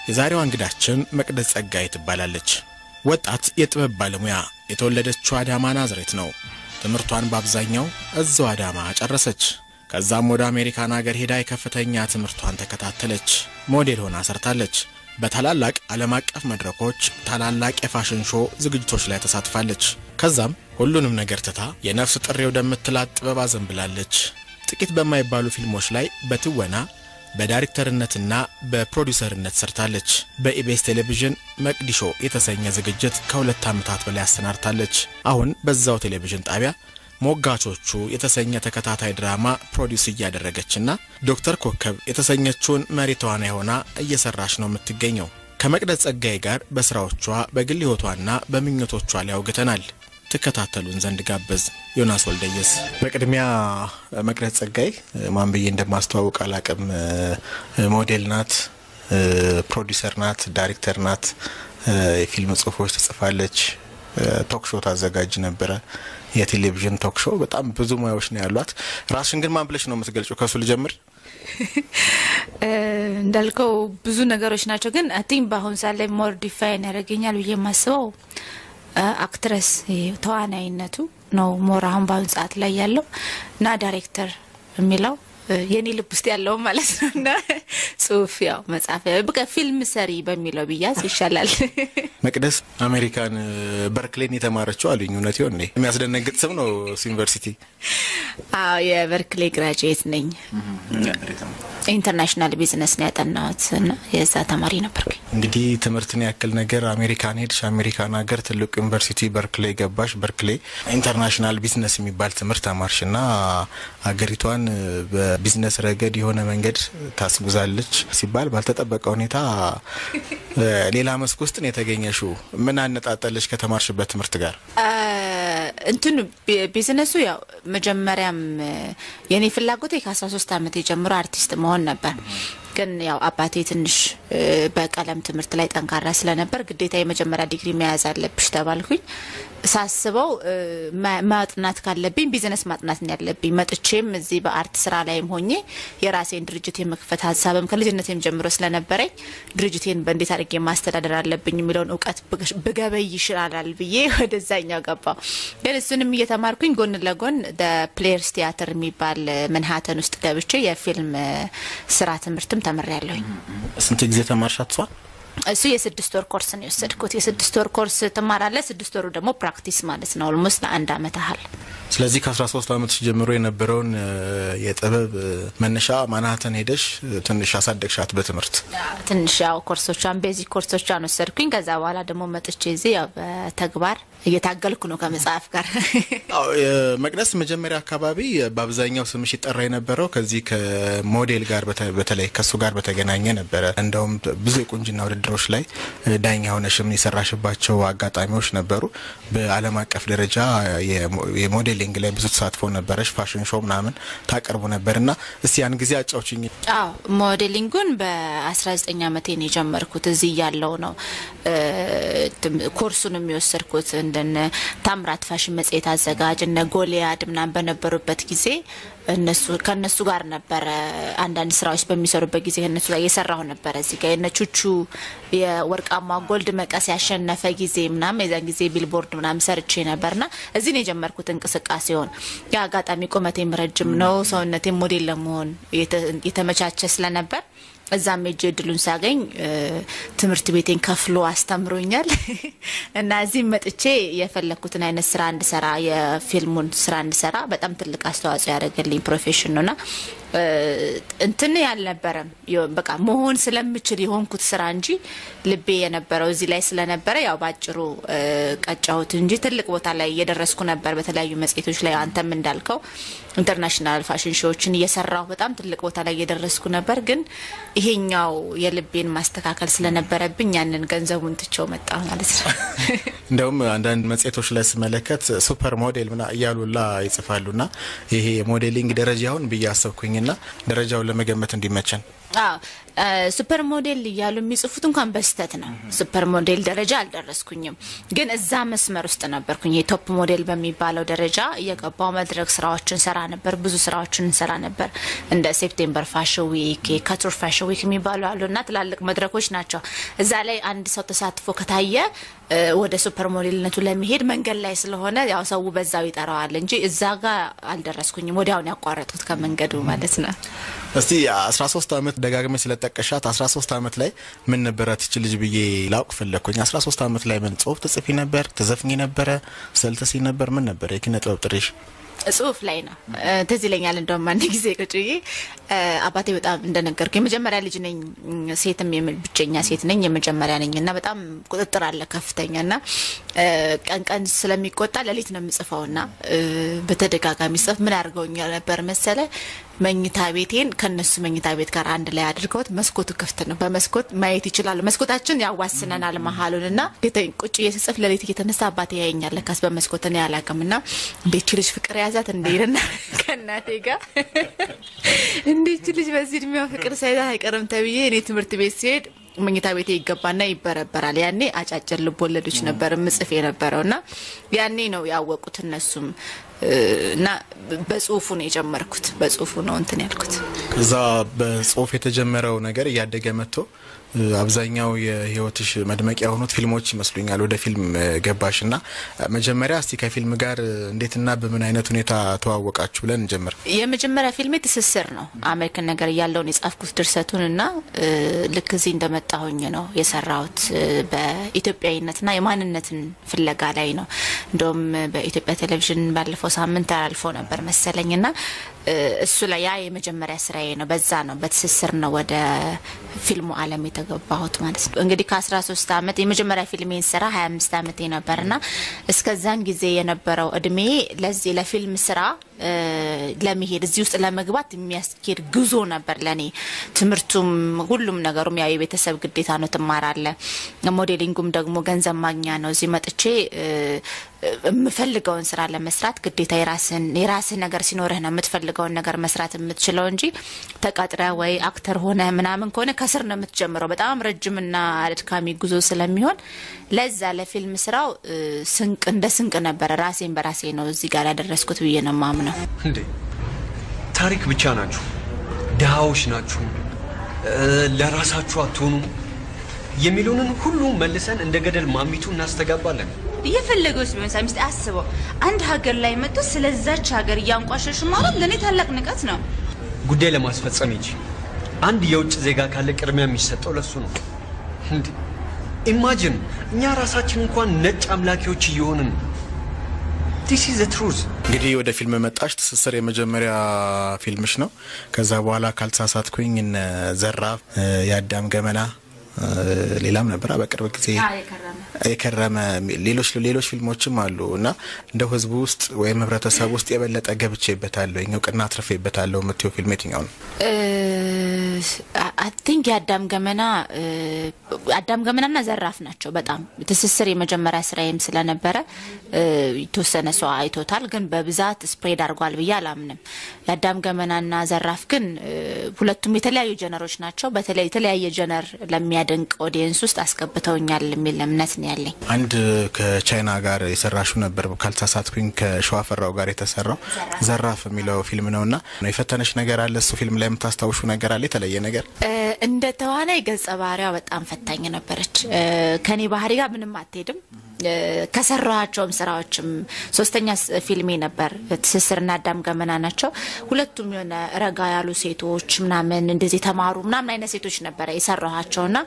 የዛሬዋ እንግዳችን መቅደስ ጸጋዬ ትባላለች። ወጣት የጥበብ ባለሙያ፣ የተወለደችው አዳማ ናዝሬት ነው። ትምህርቷን በአብዛኛው እዛው አዳማ ጨረሰች። ከዛም ወደ አሜሪካን አገር ሄዳ የከፍተኛ ትምህርቷን ተከታተለች። ሞዴል ሆና ሰርታለች። በታላላቅ ዓለም አቀፍ መድረኮች ታላላቅ የ fashion show ዝግጅቶች ላይ ተሳትፋለች። ከዛም ሁሉንም ነገር ትታ የነፍስ ጥሪ ወደምትላት ጥበብ አዘንብላለች። ጥቂት በማይባሉ ፊልሞች ላይ በትወና፣ በዳይሬክተርነትና በፕሮዲውሰርነት ሰርታለች። በኢቢኤስ ቴሌቪዥን መቅዲሾ የተሰኘ ዝግጅት ከ2 ዓመታት በላይ አሰናድታለች። አሁን በዛው ቴሌቪዥን ጣቢያ ሞጋቾቹ የተሰኘ ተከታታይ ድራማ produce እያደረገችና ዶክተር ኮከብ የተሰኘችውን መሪ ተዋናይ ሆና እየሰራች ነው የምትገኘው። ከመቅደስ ጸጋዬ ጋር በስራዎቿ፣ በግል ሕይወቷና በምኞቶቿ ላይ አውግተናል። ትከታተሉን ዘንድ ጋበዝ። ዮናስ ወልደየስ። በቅድሚያ መቅደስ ጸጋዬ ማን ብዬ እንደማስተዋውቅ አላቅም። ሞዴል ናት፣ ፕሮዲውሰር ናት፣ ዳይሬክተር ናት፣ የፊልም ጽሁፎች ትጽፋለች፣ talk show ታዘጋጅ ነበረ፣ የቴሌቪዥን talk show። በጣም ብዙ ሙያዎች ነው ያሏት። ራስሽን ግን ማን ብለሽ ነው የምትገልጪው? ከሱ ልጀምር። እንዳልከው ብዙ ነገሮች ናቸው፣ ግን I think በአሁን ሰዓት ላይ more define ያደርገኛል ብዬ የማስበው actress ተዋናይነቱ ነው more አሁን በአሁን ሰዓት ላይ ያለው እና ዳይሬክተር የሚለው የኔ ልብ ውስጥ ያለው ማለት ነው። እና ጽሁፍ ያው መጽሐፍ፣ በቃ ፊልም ሰሪ በሚለው ብያዝ ይሻላል። መቅደስ አሜሪካን በርክሌን የተማረችው አሉኝ። እውነት ይሆን? የሚያስደነግጥ ስም ነው እሱ ዩኒቨርሲቲ። አዎ፣ የበርክሌ graduate ነኝ። International business ነው ያጠናሁት እና የዛ ተማሪ ነበርኩኝ። እንግዲህ ትምህርትን ያክል ነገር አሜሪካን ሄድሽ። አሜሪካን ሀገር ትልቁ ዩኒቨርሲቲ በርክሌ ገባሽ። በርክሌ international business የሚባል ትምህርት ተማርሽ እና ሀገሪቷን በቢዝነስ ረገድ የሆነ መንገድ ታስጉዛለች ሲባል ባልተጠበቀ ሁኔታ ሌላ መስክ ውስጥ ነው የተገኘሽው። ምን አነጣጠለሽ ከተማርሽበት ትምህርት ጋር? እንትኑ ቢዝነሱ ያው መጀመሪያም የኔ ፍላጎቴ ከ13 ዓመት ጀምሮ አርቲስት መሆን ነበር። ግን ያው አባቴ ትንሽ በቀለም ትምህርት ላይ ጠንካራ ስለነበር ግዴታ የመጀመሪያ ዲግሪ መያዝ አለብሽ ተባልኩኝ። ሳስበው ማጥናት ካለብኝ ቢዝነስ ማጥናት ነው ያለብኝ። መጥቼም እዚህ በ art ስራ ላይም ሆኜ የራሴን ድርጅት የመክፈት ሀሳብም ከልጅነቴም ጀምሮ ስለነበረኝ ድርጅቴን በእንዴት አድርጌ ማስተዳደር አለብኝ የሚለውን እውቀት ብገበይ ይሻላል ብዬ ወደዛኛው ገባው። ግን እሱንም እየተማርኩኝ ጎን ለጎን Players Theatre የሚባል መንሃተን ውስጥ ገብቼ የፊልም ስራ ትምህርትም ተምሬያለሁኝ። ስንት ጊዜ ተማርሻት? እሷ እሱ የ6 ወር ኮርስ ነው የወሰድኩት። የ6 ወር ኮርስ ትማራለህ፣ 6 ወሩ ደግሞ practice ማለት ነው። Almost ለአንድ አመት ያህል። ስለዚህ ከ13 ዓመትሽ ጀምሮ የነበረውን የጥበብ መነሻ ማንሃተን ሄደሽ ትንሽ አሳደግሻት በትምህርት። ትንሽ ያው ኮርሶቿን፣ basic ኮርሶቿን ወሰድኩኝ። ከዛ በኋላ ደግሞ መጥቼ እዚህ ያው በተግባር እየታገልኩ ነው ከመጽሐፍ ጋር። መቅደስ፣ መጀመሪያ አካባቢ በአብዛኛው ስምሽ ይጠራ የነበረው ከዚህ ከሞዴል ጋር፣ በተለይ ከእሱ ጋር በተገናኘ ነበረ። እንደውም ብዙ የቁንጅና ውድድሮች ላይ ዳኛ ሆነሽም የሰራሽባቸው አጋጣሚዎች ነበሩ። በዓለም አቀፍ ደረጃ የ modeling ላይ ብዙ ተሳትፎ ነበረሽ። Fashion show ምናምን ታቀርቡ ነበር እና እስቲ ያን ጊዜ አጫውችኝ። አዎ፣ modeling ኡን በ19 ዓመቴ ነው የጀመርኩት። እዚህ እያለው ነው ኮርሱን የሚወሰድኩት። እንደነ ታምራት ፋሽን መጽሔት አዘጋጅ፣ እነ ጎልያድ ምናምን በነበሩበት ጊዜ እነሱ ከእነሱ ጋር ነበረ፣ አንዳንድ ስራዎች በሚሰሩበት ጊዜ ከእነሱ ጋር እየሰራሁ ነበረ። እዚህ ጋር የነ ቹቹ የወርቃማ gold መቀስ ያሸነፈ ጊዜ ምናምን የዛን ጊዜ ቢልቦርድ ምናምን ሰርቼ ነበርና እዚህ ነው የጀመርኩት እንቅስቃሴውን። ያ አጋጣሚ ቁመቴም ረጅም ነው፣ ሰውነቴም ሞዴል ለመሆን የተመቻቸ ስለነበር እዛም ሄጄ እድሉን ሳገኝ ትምህርት ቤቴን ከፍሎ አስተምሮኛል እና እዚህም መጥቼ የፈለግኩትን አይነት ስራ እንድሰራ፣ የፊልሙን ስራ እንድሰራ በጣም ትልቅ አስተዋጽኦ ያደረገልኝ profession ነውና እንትን ያልነበረም በቃ መሆን ስለምችል የሆንኩት ስራ እንጂ ልቤ የነበረው እዚህ ላይ ስለነበረ ያው ባጭሩ ቀጫሁት እንጂ ትልቅ ቦታ ላይ እየደረስኩ ነበር። በተለያዩ መጽሔቶች ላይ አንተም እንዳልከው international fashion show ዎችን እየሰራሁ በጣም ትልቅ ቦታ ላይ እየደረስኩ ነበር። ግን ይሄኛው የልቤን ማስተካከል ስለነበረብኝ ያንን ገንዘቡን ትቼው መጣሁ ማለት ነው። እንደውም አንዳንድ መጽሔቶች ላይ ስመለከት super model ምና እያሉላ ይጽፋሉና ይሄ የ modeling ደረጃውን ብዬ አሰብኩኝና ደረጃውን ለመገመት እንዲመቸን። አዎ፣ super model እያሉ የሚጽፉት እንኳን በስህተት ነው። Super model ደረጃ አልደረስኩኝም፣ ግን እዛ መስመር ውስጥ ነበርኩኝ። የ top model በሚባለው ደረጃ እየገባው መድረክ ስራዎችን ሰራ ነበር። ብዙ ስራዎችን እንሰራ ነበር። እንደ September Fashion Week፣ Couture Fashion Week የሚባሉ አሉ እና ትላልቅ መድረኮች ናቸው። እዛ ላይ አንድ ሰው ተሳትፎ ከታየ ወደ super model ነቱ ለመሄድ መንገድ ላይ ስለሆነ ያው ሰው በዛው ይጠራዋል እንጂ እዛ ጋር አልደረስኩኝም። ወዲያውን ያቋረጥኩት ከመንገዱ ማለት ነው። እስቲ 13 ዓመት ደጋግመሽ ስለጠቀሻት 13 ዓመት ላይ ምን ነበራት ይች ልጅ ብዬ ላውቅ ፈለግኩኝ። 13 ዓመት ላይ ምን ጽሁፍ ትጽፊ ነበር? ትዘፍኚ ነበረ? ስዕል ትስዪ ነበር? ምን ነበር የኪነ ጥበብ ጥሪሽ? ጽሁፍ ላይ ነው። ትዝ ይለኛል። እንደውም አንድ ጊዜ ቁጭ ብዬ አባቴ በጣም እንደነገርኩ የመጀመሪያ ልጅ ነኝ፣ ሴትም ብቸኛ ሴት ነኝ፣ የመጀመሪያ ነኝ እና በጣም ቁጥጥር አለ ከፍተኛ። እና ቀን ቀን ስለሚቆጣ ሌሊት ነው የምጽፈው። እና በተደጋጋሚ ጽፍ ምን አድርገውኛል ነበር መሰለ? መኝታ ቤቴን ከነሱ መኝታ ቤት ጋር አንድ ላይ አድርገውት መስኮቱ ክፍት ነው። በመስኮት ማየት ይችላሉ። መስኮታችን ያዋስነናል መሀሉን። እና ቁጭ እየስጽፍ ሌሊት እየተነሳ አባቴ ያየኛል። ለካስ በመስኮት እኔ አላውቅም። እና እንዴት ልጅ ፍቅር ያዛት እንዴ ይልና ከእናቴ ጋር እንዴት ልጅ በዚህ እድሜዋ ፍቅር ሳይዛት አይቀርም ተብዬ እኔ ትምህርት ቤት ሲሄድ መኝታ ቤቴ ይገባና ይበረበራል። ያኔ አጫጭር ልቦለዶች ነበር ምጽፍ የነበረው እና ያኔ ነው ያወቁት እነሱም። እና በጽሁፉ ነው የጀመርኩት። በጽሁፉ ነው እንትን ያልኩት። ከዛ በጽሁፍ የተጀመረው ነገር እያደገ መጥቶ አብዛኛው የህይወትሽ መድመቂያ የሆኑት ፊልሞች ይመስሉኛል። ወደ ፊልም ገባሽ እና መጀመሪያ እስቲ ከፊልም ጋር እንዴትና በምን አይነት ሁኔታ ተዋወቃችሁ ብለን እንጀምር። የመጀመሪያ ፊልሜ ትስስር ነው። አሜሪካን ነገር እያለውን የጻፍኩት ድርሰቱን እና ልክ እዚህ እንደመጣሁኝ ነው የሰራሁት። በኢትዮጵያዊነትና የማንነትን ፍለጋ ላይ ነው። እንደውም በኢትዮጵያ ቴሌቪዥን ባለፈው ሳምንት ተላልፎ ነበር መሰለኝ። እና እሱ ላይ ያ የመጀመሪያ ስራዬ ነው። በዛ ነው በትስስር ነው ወደ ፊልሙ ዓለም የተገባሁት ማለት ነው። እንግዲህ ከ13 ዓመት የመጀመሪያ ፊልሜን ስራ 25 ዓመቴ ነበርና እስከዛን ጊዜ የነበረው እድሜ ለዚህ ለፊልም ስራ ለመሄድ እዚህ ውስጥ ለመግባት የሚያስኬድ ጉዞ ነበር ለኔ። ትምህርቱም ሁሉም ነገሩም ያው የቤተሰብ ግዴታ ነው፣ ትማራለህ። Modeling ኡም ደግሞ ገንዘብ ማግኛ ነው። እዚህ መጥቼ የምፈልገውን ስራ ለመስራት ግዴታ የራስህ ነገር ሲኖርህ ነው የምትፈልገውን ነገር መስራት የምትችለው እንጂ ተቀጥረህ ወይ actor ሆነ ምናምን ከሆነ ከስር ነው የምትጀምረው። በጣም ረጅምና አድካሚ ጉዞ ስለሚሆን ለዛ ለፊልም ስራው ስንቅ እንደ ስንቅ ነበረ። ራሴን በራሴ ነው እዚህ ጋር ያደረስኩት ብዬ ነው የማምነው። እንዴ ታሪክ ብቻ ናችሁ፣ ድሃዎች ናችሁ፣ ለራሳችሁ አትሆኑም የሚሉንን ሁሉ መልሰን እንደ ገደል ማሚቱ እናስተጋባለን። እየፈለገው ቢሆን ሳሚስት አስበው፣ አንድ ሀገር ላይ መጥቶ ስለዛች ሀገር እያንቋሸሹ ማለት ለእኔ ታላቅ ንቀት ነው። ጉዳይ ለማስፈጸም እንጂ አንድ የውጭ ዜጋ ካለ ቅድሚያ የሚሰጠው ለሱ ነው። እንዴ imagine እኛ ራሳችን እንኳን ነጭ አምላኪዎች እየሆንን ነው። This is the truth። እንግዲህ ወደ ፊልም መጣሽ። ትስስር የመጀመሪያ ፊልምሽ ነው። ከዛ በኋላ ካልተሳሳትኩኝ እነ ዘራፍ፣ የአዳም ገመና፣ ሌላም ነበር በቅርብ ጊዜ የከረመ ሌሎች ሌሎች ፊልሞችም አሉ። እና እንደው ህዝቡ ውስጥ ወይም ህብረተሰብ ውስጥ የበለጠ ገብቼበታለሁ፣ እውቅና አትርፌበታለሁ የምትይው ፊልም የትኛው ነው? I think የአዳም ገመና፣ አዳም ገመናና ዘራፍ ናቸው። በጣም ትስስር የመጀመሪያ ስራዬም ስለነበረ የተወሰነ ሰው አይቶታል፣ ግን በብዛት spread አድርጓል ብዬ አላምንም። የአዳም ገመናና ዘራፍ ግን ሁለቱም የተለያዩ genre ኦች ናቸው። በተለይ የተለያየ genre ለሚያደንቅ audience ውስጥ አስገብተውኛል የሚል እምነት ነው ያለኝ። አንድ ከቻይና ጋር የሰራሹ ነበር ካልተሳሳትኩኝ፣ ከሸዋፈራው ጋር የተሰራው ዘራፍ የሚለው ፊልም ነው። እና የፈተነሽ ነገር አለ? እሱ ፊልም ላይ የምታስታውሹ ነገር አለ? የተለየ ነገር? እንደ ተዋናይ ገጸ ባህሪዋ በጣም ፈታኝ ነበረች። ከኔ ባህሪ ጋር ምንም አትሄድም። ከሰራኋቸውም ስራዎችም ሶስተኛ ፊልሜ ነበር። ትስስርና አዳም ገመና ናቸው። ሁለቱም የሆነ ረጋ ያሉ ሴቶች ምናምን እንደዚህ የተማሩ ምናምን አይነት ሴቶች ነበረ የሰራኋቸው። እና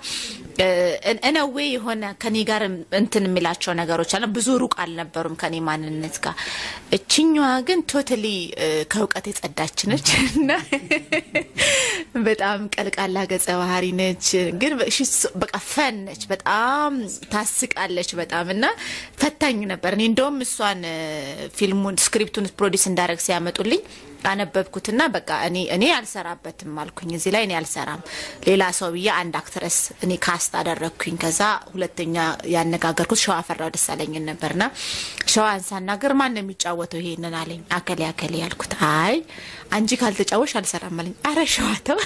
in a way የሆነ ከኔ ጋር እንትን የሚላቸው ነገሮች አለ፣ ብዙ ሩቅ አልነበሩም ከኔ ማንነት ጋር። እችኛዋ ግን totally ከእውቀት የጸዳች ነች እና በጣም ቀልቃላ ገጸ ባህሪ ነች። ግን በቃ fun ነች፣ በጣም ታስቃለች በጣም። እና ፈታኝ ነበር። እኔ እንደውም እሷን ፊልሙን script ኡን produce እንዳደረግ ሲያመጡልኝ አነበብኩትና በቃ እኔ አልሰራበትም አልኩኝ። እዚህ ላይ እኔ አልሰራም፣ ሌላ ሰው ብዬ አንድ actress እኔ cast አደረግኩኝ። ከዛ ሁለተኛ ያነጋገርኩት ሸዋፈራው ደሳለኝን ነበርና ሸዋን ሳናገር ማን ነው የሚጫወተው ይሄንን አለኝ። አከሌ አከሌ ያልኩት፣ አይ አንቺ ካልተጫወሽ አልሰራም አለኝ። አረ ሸዋ ተው፣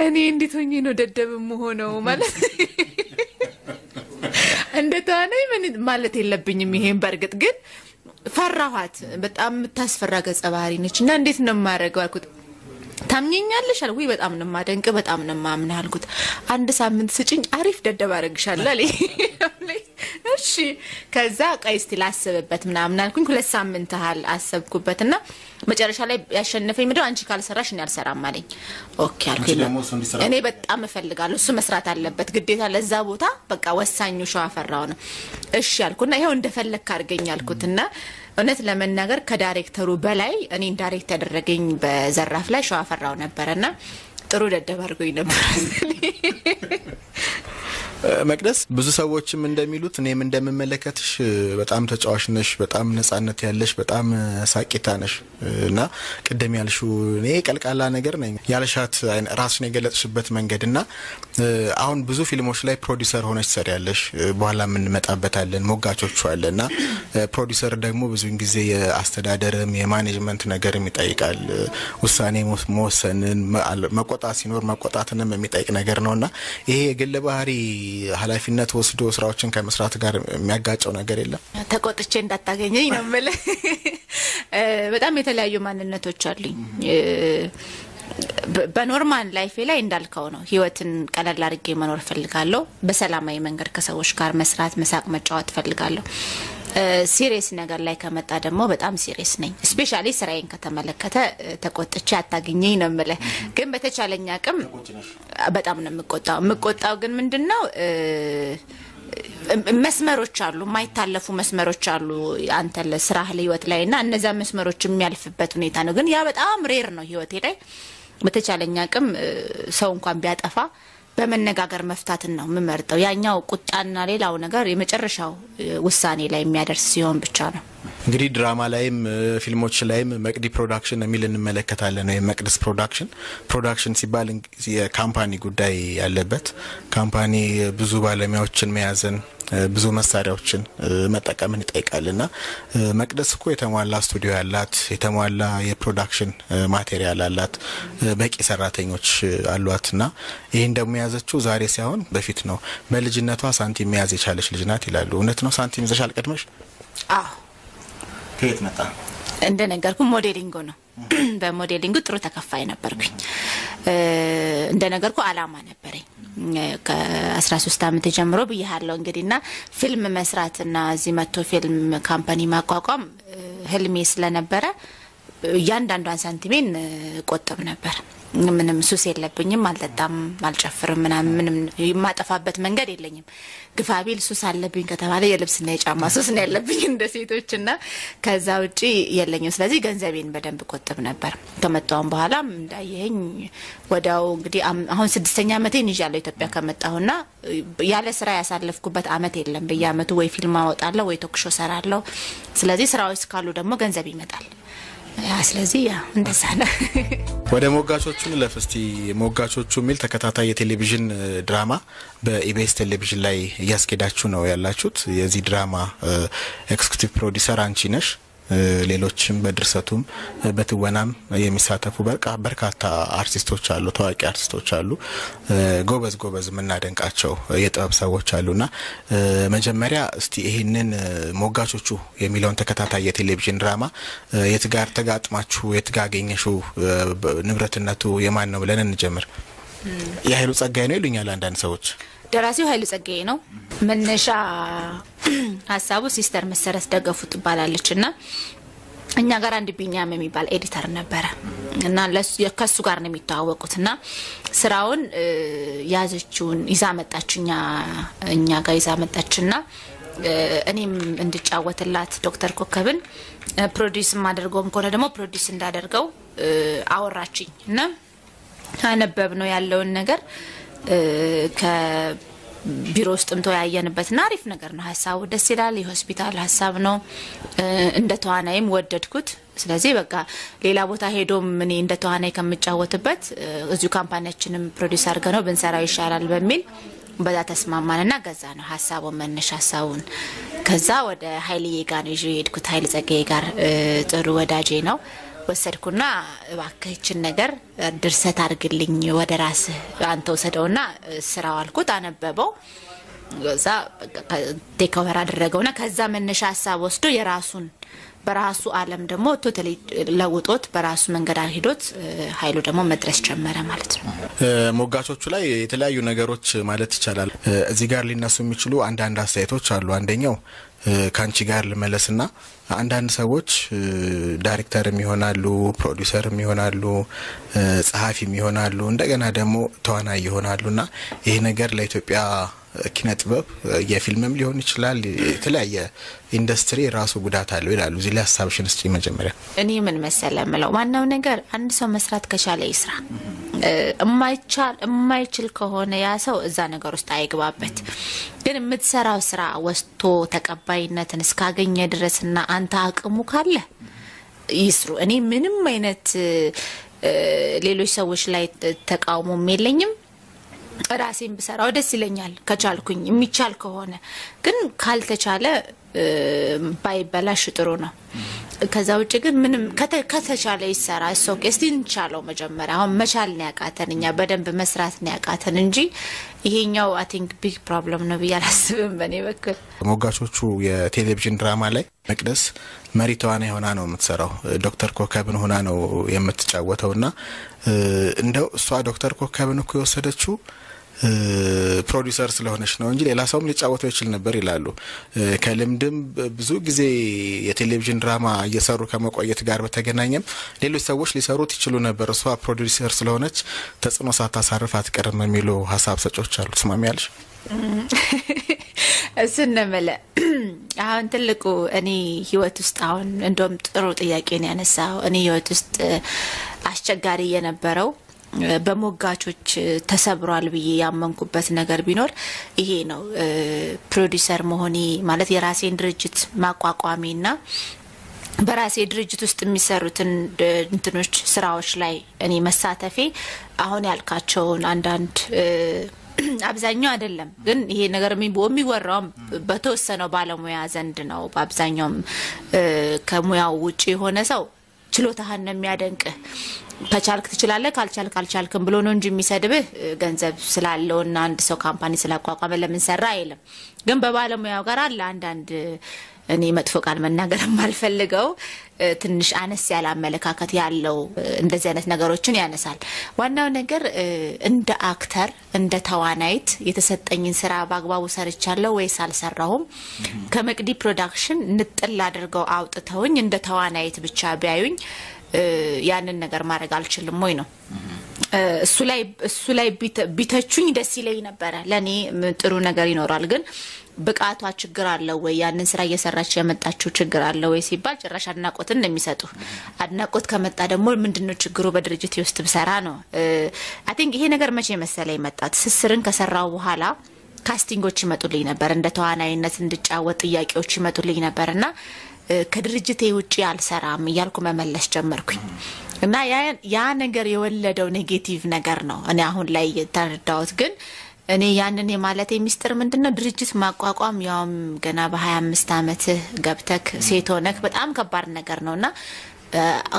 እኔ እንዴት ሆኜ ነው ደደብ የምሆነው? ማለት እንደ ተዋናይ ምን ማለት የለብኝም ይሄን። በእርግጥ ግን ፈራኋት። በጣም የምታስፈራ ገጸ ባህሪ ነች እና እንዴት ነው የማደርገው አልኩት። ታምኘኛለሽ አልኩ። ውይ በጣም ነው የማደንቅ፣ በጣም ነው የማምንህ አልኩት። አንድ ሳምንት ስጭኝ አሪፍ ደደብ አደርግሻለሁ አለኝ። እሺ ከዛ ቆይ እስቲ ላስብበት ምናምን አልኩኝ። 2 ሳምንት ያህል አሰብኩበት እና መጨረሻ ላይ ያሸነፈኝ ምንድነው አንቺ ካልሰራሽ እኔ አልሰራም አለኝ። Okay አልኩኝ። እኔ በጣም እፈልጋለሁ፣ እሱ መስራት አለበት ግዴታ ለዛ ቦታ፣ በቃ ወሳኙ ሸዋፈራው ነው። እሺ አልኩና ይኸው እንደፈለግክ አድርገኝ አልኩትና እውነት ለመናገር ከዳይሬክተሩ በላይ እኔን direct ያደረገኝ በዘራፍ ላይ ሸዋፈራው ነበረና ጥሩ ደደብ አድርጎኝ ነበር። መቅደስ፣ ብዙ ሰዎችም እንደሚሉት እኔም እንደምመለከትሽ በጣም ተጫዋች ነሽ፣ በጣም ነጻነት ያለሽ፣ በጣም ሳቂታ ነሽ እና ቅድም ያልሽው እኔ ቀልቃላ ነገር ነኝ ያልሻት ራስሽን የገለጽሽበት መንገድ እና አሁን ብዙ ፊልሞች ላይ ፕሮዲሰር ሆነሽ ትሰሪያለሽ። በኋላ የምንመጣበታለን፣ ሞጋቾቹ አለ እና ፕሮዲሰር ደግሞ ብዙውን ጊዜ የአስተዳደርም የ management ነገርም ይጠይቃል። ውሳኔ መወሰንን፣ መቆጣት ሲኖር መቆጣትንም የሚጠይቅ ነገር ነው እና ይሄ የግል ባህሪ ኃላፊነት ወስዶ ስራዎችን ከመስራት ጋር የሚያጋጨው ነገር የለም? ተቆጥቼ እንዳታገኘኝ ነው የምልህ። በጣም የተለያዩ ማንነቶች አሉኝ። በ normal life ኤ ላይ እንዳልከው ነው። ህይወትን ቀለል አድርጌ መኖር እፈልጋለሁ። በሰላማዊ መንገድ ከሰዎች ጋር መስራት፣ መሳቅ፣ መጫወት እፈልጋለሁ። Serious ነገር ላይ ከመጣ ደግሞ በጣም serious ነኝ። Especially ስራዬን ከተመለከተ ተቆጥቼ አታገኘኝ ነው የምልህ። ግን በተቻለኝ አቅም በጣም ነው የምቆጣው። የምቆጣው ግን ምንድነው፣ መስመሮች አሉ፣ የማይታለፉ መስመሮች አሉ አንተ ለስራህ ለህይወት ላይ እና እነዛ መስመሮች የሚያልፍበት ሁኔታ ነው። ግን ያ በጣም rare ነው ህይወቴ ላይ። በተቻለኝ አቅም ሰው እንኳን ቢያጠፋ በመነጋገር መፍታትን ነው የምመርጠው። ያኛው ቁጣና ሌላው ነገር የመጨረሻው ውሳኔ ላይ የሚያደርስ ሲሆን ብቻ ነው። እንግዲህ ድራማ ላይም ፊልሞች ላይም መቅዲ ፕሮዳክሽን የሚል እንመለከታለን። ወይም መቅደስ ፕሮዳክሽን። Production ሲባል የ company ጉዳይ ያለበት፣ company ብዙ ባለሙያዎችን መያዝን፣ ብዙ መሳሪያዎችን መጠቀምን ይጠይቃል እና መቅደስ እኮ የተሟላ ስቱዲዮ ያላት፣ የተሟላ የ production material አላት፣ በቂ ሰራተኞች አሏት እና ይህን ደግሞ የያዘችው ዛሬ ሳይሆን በፊት ነው። በልጅነቷ ሳንቲም መያዝ የቻለች ልጅ ናት ይላሉ። እውነት ነው? ሳንቲም ይዘሻል ቀድመሽ? አዎ። ከየት መጣ? እንደነገርኩ modeling ነው። በ modeling ጥሩ ተከፋይ ነበርኩኝ። እንደነገርኩ አላማ ነበረኝ። ከ13 ዓመት ጀምሮ ብያለሁ እንግዲህና ፊልም መስራትና እዚህ መጥቶ ፊልም company ማቋቋም ህልሜ ስለነበረ እያንዳንዷን ሳንቲሜን ቆጥብ ነበር። ምንም ሱስ የለብኝም፣ አልጠጣም፣ አልጨፍርም፣ ምናምን ምንም የማጠፋበት መንገድ የለኝም። ግፋ ቢል ሱስ አለብኝ ከተባለ የልብስና የጫማ ሱስ ነው ያለብኝ እንደ ሴቶች እና ከዛ ውጪ የለኝም። ስለዚህ ገንዘቤን በደንብ ቆጥብ ነበር። ከመጣሁም በኋላም እንዳየኸኝ ወዲያው እንግዲህ አሁን ስድስተኛ ዓመቴን ይዣለሁ ኢትዮጵያ ከመጣሁና ያለ ስራ ያሳለፍኩበት አመት የለም። በየአመቱ ወይ ፊልም አወጣለሁ ወይ talk show ሰራለሁ። ስለዚህ ስራዎች ካሉ ደግሞ ገንዘብ ይመጣል። ያ ስለዚህ ያ እንደዛ ነው። ወደ ሞጋቾቹ እንለፍ እስቲ። ሞጋቾቹ የሚል ተከታታይ የቴሌቪዥን ድራማ በኢቢኤስ ቴሌቪዥን ላይ እያስኬዳችሁ ነው ያላችሁት። የዚህ ድራማ executive producer አንቺ ነሽ። ሌሎችም በድርሰቱም በትወናም የሚሳተፉ በርካታ አርቲስቶች አሉ፣ ታዋቂ አርቲስቶች አሉ፣ ጎበዝ ጎበዝ የምናደንቃቸው የጥበብ ሰዎች አሉና መጀመሪያ እስቲ ይህንን ሞጋቾቹ የሚለውን ተከታታይ የቴሌቪዥን ድራማ የት ጋር ተጋጥማችሁ፣ የት ጋር አገኘሽው፣ ንብረትነቱ የማን ነው ብለን እንጀምር። የኃይሉ ጸጋዬ ነው ይሉኛል አንዳንድ ሰዎች። ደራሲው ኃይሉ ጸጋዬ ነው። መነሻ ሀሳቡ ሲስተር መሰረት ደገፉ ትባላለች እና እኛ ጋር አንድ ቢኒያም የሚባል editor ነበረ እና ከሱ ጋር ነው የሚተዋወቁት እና ስራውን ያዘችውን ይዛ መጣች፣ እኛ ጋር ይዛ መጣችና እኔም እንድጫወትላት ዶክተር ኮከብን፣ produce የማደርገውም ከሆነ ደግሞ produce እንዳደርገው አወራችኝ እና አነበብ ነው ያለውን ነገር። ቢሮ ውስጥም ተወያየንበትና አሪፍ ነገር ነው። ሀሳቡ ደስ ይላል። የሆስፒታል ሀሳብ ነው። እንደ ተዋናይም ወደድኩት። ስለዚህ በቃ ሌላ ቦታ ሄዶም እኔ እንደ ተዋናይ ከምጫወትበት እዚሁ company ያችንም produce አድርገ ነው ብንሰራው ይሻላል በሚል በዛ ተስማማንና ገዛ ነው ሀሳቡን፣ መነሻ ሀሳቡን። ከዛ ወደ ሀይልዬ ጋር ነው ይዤ የሄድኩት። ሀይል ጸጋዬ ጋር ጥሩ ወዳጄ ነው። ወሰድኩና እባክህ ይችን ነገር ድርሰት አድርግልኝ፣ ወደ ራስህ አንተ ወሰደውና ስራው አልኩት። አነበበው። ከዛ take over አደረገውና ከዛ መነሻ ሀሳብ ወስዶ የራሱን በራሱ ዓለም ደግሞ totally ለውጦት በራሱ መንገድ አልሄዶት ሀይሉ ደግሞ መድረስ ጀመረ ማለት ነው። ሞጋቾቹ ላይ የተለያዩ ነገሮች ማለት ይቻላል። እዚህ ጋር ሊነሱ የሚችሉ አንዳንድ አስተያየቶች አሉ። አንደኛው ከአንቺ ጋር ልመለስና አንዳንድ ሰዎች ዳይሬክተርም ይሆናሉ፣ ፕሮዲውሰርም ይሆናሉ፣ ጸሐፊም ይሆናሉ፣ እንደገና ደግሞ ተዋናይ ይሆናሉ እና ይሄ ነገር ለኢትዮጵያ ኪነ ጥበብ የፊልምም ሊሆን ይችላል የተለያየ ኢንዱስትሪ ራሱ ጉዳት አለው ይላሉ። እዚህ ላይ ሀሳብሽን እስጪ መጀመሪያ። እኔ ምን መሰለ ምለው፣ ዋናው ነገር አንድ ሰው መስራት ከቻለ ይስራ። የማይቻል የማይችል ከሆነ ያ ሰው እዛ ነገር ውስጥ አይግባበት። ግን የምትሰራው ስራ ወስቶ ተቀባይነትን እስካገኘ ድረስና አንተ አቅሙ ካለ ይስሩ። እኔ ምንም አይነት ሌሎች ሰዎች ላይ ተቃውሞም የለኝም። ራሴን ብሰራው ደስ ይለኛል ከቻልኩኝ፣ የሚቻል ከሆነ። ግን ካልተቻለ ባይበላሽ ጥሩ ነው። ከዛ ውጭ ግን ምንም ከተቻለ ይሰራ። እሱ እስቲ እንቻለው መጀመሪያ። አሁን መቻል ነው ያቃተን፣ እኛ በደንብ መስራት ነው ያቃተን እንጂ ይሄኛው I think big problem ነው ብዬ አላስብም በእኔ በኩል። ሞጋቾቹ የቴሌቪዥን ድራማ ላይ መቅደስ መሪ ተዋናይ ሆና ነው የምትሰራው። ዶክተር ኮከብን ሆና ነው የምትጫወተው እና እንደው እሷ ዶክተር ኮከብን እኮ የወሰደችው ፕሮዲውሰር ስለሆነች ነው እንጂ ሌላ ሰውም ሊጫወተው ይችል ነበር ይላሉ። ከልምድም ብዙ ጊዜ የቴሌቪዥን ድራማ እየሰሩ ከመቆየት ጋር በተገናኘም ሌሎች ሰዎች ሊሰሩት ይችሉ ነበር፣ እሷ ፕሮዲውሰር ስለሆነች ተጽዕኖ ሳታሳርፍ አትቀርም የሚሉ ሀሳብ ሰጮች አሉ። ትስማሚያለሽ? እሱን ነው የምልህ። አሁን ትልቁ እኔ ህይወት ውስጥ፣ አሁን እንደውም ጥሩ ጥያቄ ነው ያነሳው። እኔ ህይወት ውስጥ አስቸጋሪ የነበረው፣ በሞጋቾች ተሰብሯል ብዬ ያመንኩበት ነገር ቢኖር ይሄ ነው። ፕሮዲውሰር መሆኔ፣ ማለት የራሴን ድርጅት ማቋቋሜና በራሴ ድርጅት ውስጥ የሚሰሩትን እንትኖች ስራዎች ላይ እኔ መሳተፌ አሁን ያልካቸውን አንዳንድ፣ አብዛኛው አይደለም ግን ይሄ ነገር የሚወራውም በተወሰነው ባለሙያ ዘንድ ነው። በአብዛኛውም ከሙያው ውጭ የሆነ ሰው ችሎታህን ነው የሚያደንቅህ። ከቻልክ ትችላለህ፣ ካልቻልክ አልቻልክም ብሎ ነው እንጂ የሚሰድብህ ገንዘብ ስላለውና አንድ ሰው company ስላቋቋመ ለምን ሰራ አይልም። ግን በባለሙያው ጋር አለ አንዳንድ፣ እኔ መጥፎ ቃል መናገር የማልፈልገው፣ ትንሽ አነስ ያለ አመለካከት ያለው እንደዚህ አይነት ነገሮችን ያነሳል። ዋናው ነገር እንደ actor፣ እንደ ተዋናይት የተሰጠኝን ስራ በአግባቡ ሰርቻለሁ ወይስ አልሰራሁም፣ ከመቅዲ ፕሮዳክሽን ንጥል አድርገው አውጥተውኝ እንደ ተዋናይት ብቻ ቢያዩኝ ያንን ነገር ማድረግ አልችልም ወይ ነው። እሱ ላይ ቢተቹኝ ደስ ይለኝ ነበረ። ለእኔ ጥሩ ነገር ይኖራል። ግን ብቃቷ ችግር አለው ወይ፣ ያንን ስራ እየሰራች የመጣችው ችግር አለው ወይ ሲባል ጭራሽ አድናቆትን ነው የሚሰጡ። አድናቆት ከመጣ ደግሞ ምንድነው ችግሩ በድርጅት ውስጥ ብሰራ ነው። I think ይሄ ነገር መቼ መሰለ የመጣ፣ ትስስርን ከሰራው በኋላ casting ኦች ይመጡልኝ ነበር። እንደ ተዋናይነት እንድጫወት ጥያቄዎች ይመጡልኝ ነበር እና ከድርጅቴ ውጭ አልሰራም እያልኩ መመለስ ጀመርኩኝ። እና ያ ነገር የወለደው negative ነገር ነው እኔ አሁን ላይ የተረዳሁት። ግን እኔ ያንን የማለት የሚስጥር ምንድን ነው፣ ድርጅት ማቋቋም ያውም ገና በ25 ዓመትህ ገብተክ ሴት ሆነክ በጣም ከባድ ነገር ነው እና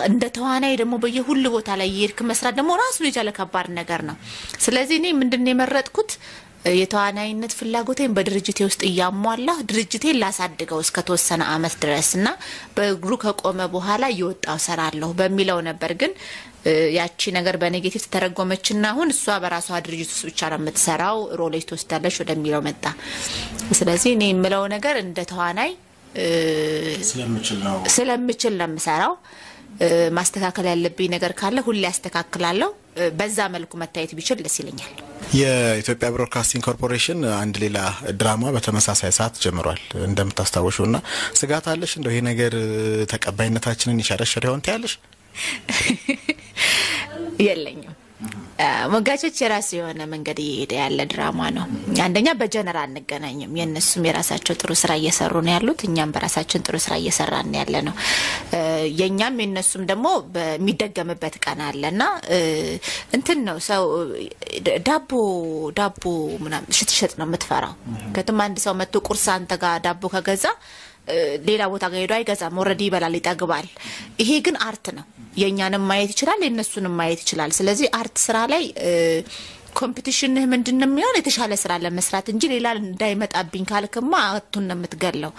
እንደ ተዋናይ ደግሞ በየሁሉ ቦታ ላይ እየሄድክ መስራት ደግሞ ራሱን የቻለ ከባድ ነገር ነው። ስለዚህ እኔ ምንድን ነው የመረጥኩት፣ የተዋናይነት ፍላጎቴን በድርጅቴ ውስጥ እያሟላ ድርጅቴን ላሳድገው እስከ ተወሰነ አመት ድረስ እና በእግሩ ከቆመ በኋላ እየወጣው ሰራለሁ በሚለው ነበር። ግን ያቺ ነገር በ negative ተተረጎመችና አሁን እሷ በራሷ ድርጅት ውስጥ ብቻ ነው የምትሰራው፣ role ኦች ትወስዳለች ወደሚለው መጣ። ስለዚህ እኔ የምለው ነገር እንደ ተዋናይ ስለምችል ነው። ስለምችል ነው የምሰራው። ማስተካከል ያለብኝ ነገር ካለ ሁሌ ያስተካክላለሁ። በዛ መልኩ መታየት ቢችል ደስ ይለኛል። የኢትዮጵያ ብሮድካስቲንግ ኮርፖሬሽን አንድ ሌላ ድራማ በተመሳሳይ ሰዓት ጀምሯል እንደምታስታውሹ እና ስጋት አለሽ እንደው ይሄ ነገር ተቀባይነታችንን ይሸረሽር ይሆን ትያለሽ? የለኝም። ሞጋቾች የራሱ የሆነ መንገድ እየሄደ ያለ ድራማ ነው። አንደኛ በ genre አንገናኝም። የእነሱም የራሳቸው ጥሩ ስራ እየሰሩ ነው ያሉት፣ እኛም በራሳችን ጥሩ ስራ እየሰራን ያለ ነው። የእኛም የእነሱም ደግሞ በሚደገምበት ቀን አለ እና እንትን ነው፣ ሰው ዳቦ ምናምን ስትሸጥ ነው የምትፈራው። ምክንያቱም አንድ ሰው መጥቶ ቁርስ አንተ ጋር ዳቦ ከገዛ ሌላ ቦታ ጋር ሄዶ አይገዛም። Already ይበላል፣ ይጠግባል። ይሄ ግን art ነው። የእኛንም ማየት ይችላል፣ የእነሱንም ማየት ይችላል። ስለዚህ art ስራ ላይ competition ህ ምንድን ነው የሚሆን? የተሻለ ስራ ለመስራት እንጂ ሌላ እንዳይመጣብኝ ካልክማ art ኡን ነው የምትገለው።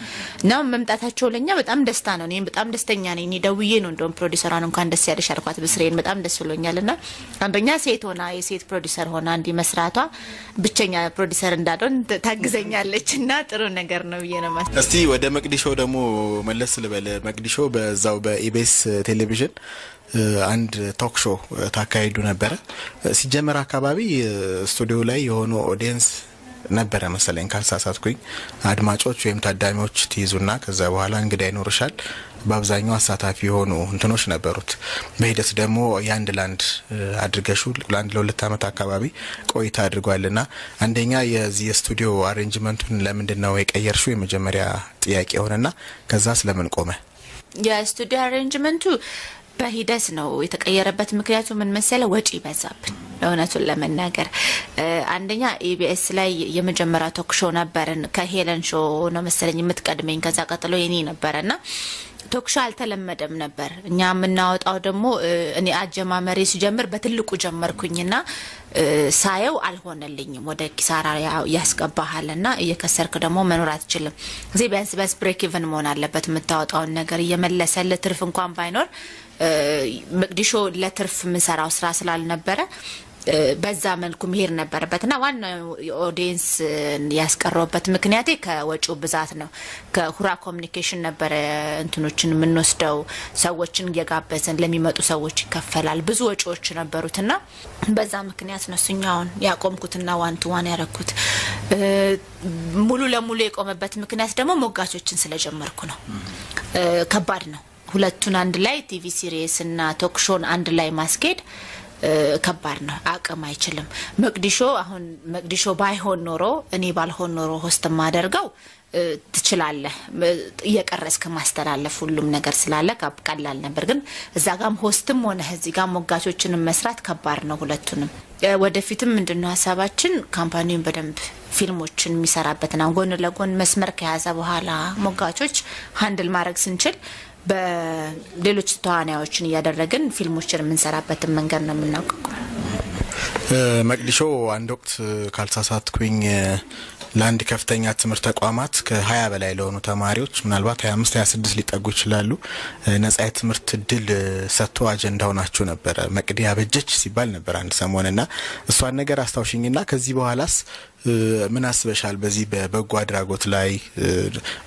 እና መምጣታቸው ለኛ በጣም ደስታ ነው። እኔም በጣም ደስተኛ ነኝ። እኔ ደውዬ ነው እንደውም ፕሮዲሰሯን እንኳን ደስ ያለሽ አልኳት ብስሬን፣ በጣም ደስ ብሎኛል። እና አንደኛ ሴት ሆና፣ የሴት ፕሮዲሰር ሆና እንዲህ መስራቷ፣ ብቸኛ ፕሮዲሰር እንዳልሆን ታግዘኛለች እና ጥሩ ነገር ነው ብዬ ነው ማስ እስቲ ወደ መቅዲሾ ደግሞ መለስ ልበል። መቅዲሾ በዛው በኢቢኤስ ቴሌቪዥን አንድ talk show ታካሂዱ ነበረ። ሲጀመር አካባቢ ስቱዲዮ ላይ የሆኑ audience ነበረ መሰለኝ ካልሳሳትኩኝ። አድማጮች ወይም ታዳሚዎች ትይዙና ከዛ በኋላ እንግዳ ይኖርሻል። በአብዛኛው አሳታፊ የሆኑ እንትኖች ነበሩት። በሂደት ደግሞ የአንድ ለአንድ አድርገሹ ለ1 ለ2 ዓመት አካባቢ ቆይታ አድርጓልና አንደኛ የዚህ የስቱዲዮ arrangement ኡን ለምንድን ነው የቀየርሽው? የመጀመሪያ ጥያቄ ሆነና ከዛ ስለምን ቆመ? የስቱዲዮ arrangement ኡ በሂደት ነው የተቀየረበት። ምክንያቱ ምን መሰለ፣ ወጪ ይበዛብን። እውነቱን ለመናገር አንደኛ ኢቢኤስ ላይ የመጀመሪያ talk show ነበርን። ከሄለን show ነው መሰለኝ የምትቀድመኝ፣ ከዛ ቀጥሎ የኔ ነበረ እና talk show አልተለመደም ነበር። እኛ የምናወጣው ደግሞ እኔ አጀማመሬ ሲጀምር በትልቁ ጀመርኩኝና ሳየው አልሆነልኝም። ወደ ኪሳራ ያስገባሃልና እየከሰርክ ደግሞ መኖር አትችልም። እዚህ ቢያንስ ቢያንስ break even መሆን አለበት። የምታወጣውን ነገር እየመለሰልህ ትርፍ እንኳን ባይኖር፣ መቅዲሾ ለትርፍ የምንሰራው ስራ ስላልነበረ በዛ መልኩ መሄድ ነበረበት እና ዋናው audience ያስቀረውበት ምክንያቴ ከወጪው ብዛት ነው። ከሁራ ኮሚኒኬሽን ነበረ እንትኖችን የምንወስደው፣ ሰዎችን እየጋበዝን ለሚመጡ ሰዎች ይከፈላል። ብዙ ወጪዎች ነበሩትና በዛ ምክንያት ነው እሱኛውን ያቆምኩትና one to one ያረኩት። ሙሉ ለሙሉ የቆመበት ምክንያት ደግሞ ሞጋቾችን ስለጀመርኩ ነው። ከባድ ነው። ሁለቱን አንድ ላይ፣ TV series እና talk show ን አንድ ላይ ማስኬድ ከባድ ነው። አቅም አይችልም። መቅዲሾ አሁን መቅዲሾ ባይሆን ኖሮ፣ እኔ ባልሆን ኖሮ host የማደርገው፣ ትችላለህ፣ እየቀረጽክ ማስተላለፍ ሁሉም ነገር ስላለ ቀላል ነበር። ግን እዛ ጋም host ም ሆነ እዚህ ጋም ሞጋቾችንም መስራት ከባድ ነው ሁለቱንም። ወደፊትም ምንድነው ሀሳባችን company ውን በደንብ ፊልሞችን የሚሰራበትን አሁን ጎን ለጎን መስመር ከያዘ በኋላ ሞጋቾች handle ማድረግ ስንችል በሌሎች ተዋናዮችን እያደረግን ፊልሞችን የምንሰራበትን መንገድ ነው የምናውቀው። መቅዲሾ አንድ ወቅት ካልሳሳትኩኝ ለአንድ ከፍተኛ ትምህርት ተቋማት ከ20 በላይ ለሆኑ ተማሪዎች፣ ምናልባት 25 26 ሊጠጉ ይችላሉ፣ ነጻ የትምህርት እድል ሰጥቶ አጀንዳ ሆናችሁ ነበረ። መቅዲ አበጀች ሲባል ነበር አንድ ሰሞን እና እሷን ነገር አስታውሽኝና ከዚህ በኋላስ ምን አስበሻል? በዚህ በበጎ አድራጎት ላይ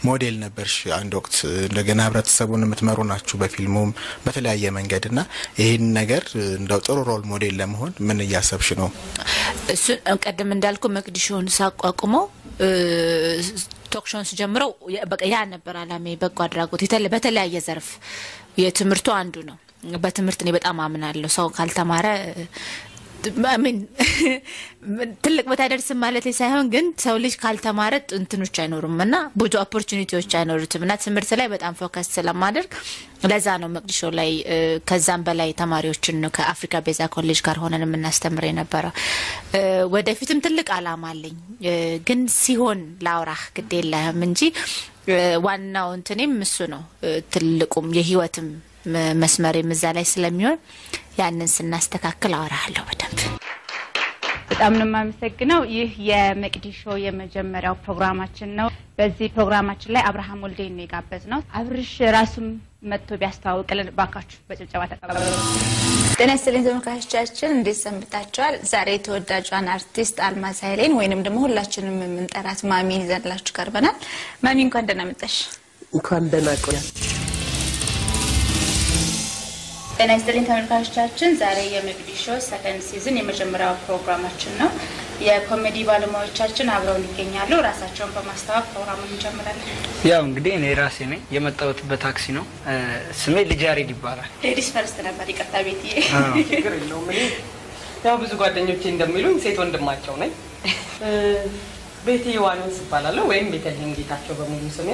ሞዴል ነበርሽ አንድ ወቅት። እንደገና ህብረተሰቡን የምትመሩ ናችሁ በፊልሙም በተለያየ መንገድ እና ይህን ነገር እንደው ጥሩ role model ለመሆን ምን እያሰብሽ ነው? እሱን ቀደም እንዳልኩ መቅዲሾን ሳቋቁመው፣ talk show ን ስጀምረው በቃ ያ ነበር አላማዬ። በጎ አድራጎት በተለያየ ዘርፍ፣ የትምህርቱ አንዱ ነው። በትምህርት እኔ በጣም አምናለሁ። ሰው ካልተማረ ምን ትልቅ ቦታ አይደርስም ማለት ሳይሆን ግን ሰው ልጅ ካልተማረ እንትኖች አይኖሩም እና ብዙ opportunity ዎች አይኖሩትም እና ትምህርት ላይ በጣም focus ስለማደርግ ለዛ ነው መቅዲሾ ላይ ከዛም በላይ ተማሪዎችን ነው ከአፍሪካ ቤዛ ኮሌጅ ጋር ሆነን የምናስተምር የነበረው። ወደፊትም ትልቅ አላማ አለኝ፣ ግን ሲሆን ላውራህ ግድ የለህም እንጂ ዋናው እንትኔም እሱ ነው። ትልቁም የህይወትም መስመሬም እዛ ላይ ስለሚሆን ያንን ስናስተካክል አወራለሁ በደንብ። በጣም ነው የማመሰግነው። ይህ የመቅዲሾ የመጀመሪያው ፕሮግራማችን ነው። በዚህ ፕሮግራማችን ላይ አብርሃም ወልዴን ነው የጋበዝነው። አብርሽ ራሱም መጥቶ ቢያስተዋውቅልን ባካችሁ በጭብጨባ ተቀበሉ። ጤና ይስጥልኝ ተመልካቾቻችን፣ እንዴት ሰንብታችኋል? ዛሬ ተወዳጇን አርቲስት አልማዝ ኃይሌን ወይንም ደግሞ ሁላችንም የምንጠራት ማሚን ይዘንላችሁ ቀርበናል። ማሚ፣ እንኳን ደህና መጣሽ። እንኳን ደህና ቆያችሁ። ጤና ይስጥልኝ ተመልካቾቻችን፣ ዛሬ የመቅዲሾ second season የመጀመሪያው ፕሮግራማችን ነው። የኮሜዲ ባለሙያዎቻችን አብረውን ይገኛሉ። ራሳቸውን በማስተዋወቅ ፕሮግራሙን እንጀምራለን። ያው እንግዲህ እኔ ራሴ ነኝ፣ የመጣሁት በታክሲ ነው። ስሜ ልጅ ያሬድ ይባላል። Ladies first ነበር፣ ይቅርታ ቤትዬ። ችግር የለውም። እኔ ያው ብዙ ጓደኞቼ እንደሚሉኝ ሴት ወንድማቸው ነኝ። ቤቲ ዮሐንስ እባላለሁ ወይም ቤተልሔም ጌታቸው በሙሉ ስሜ።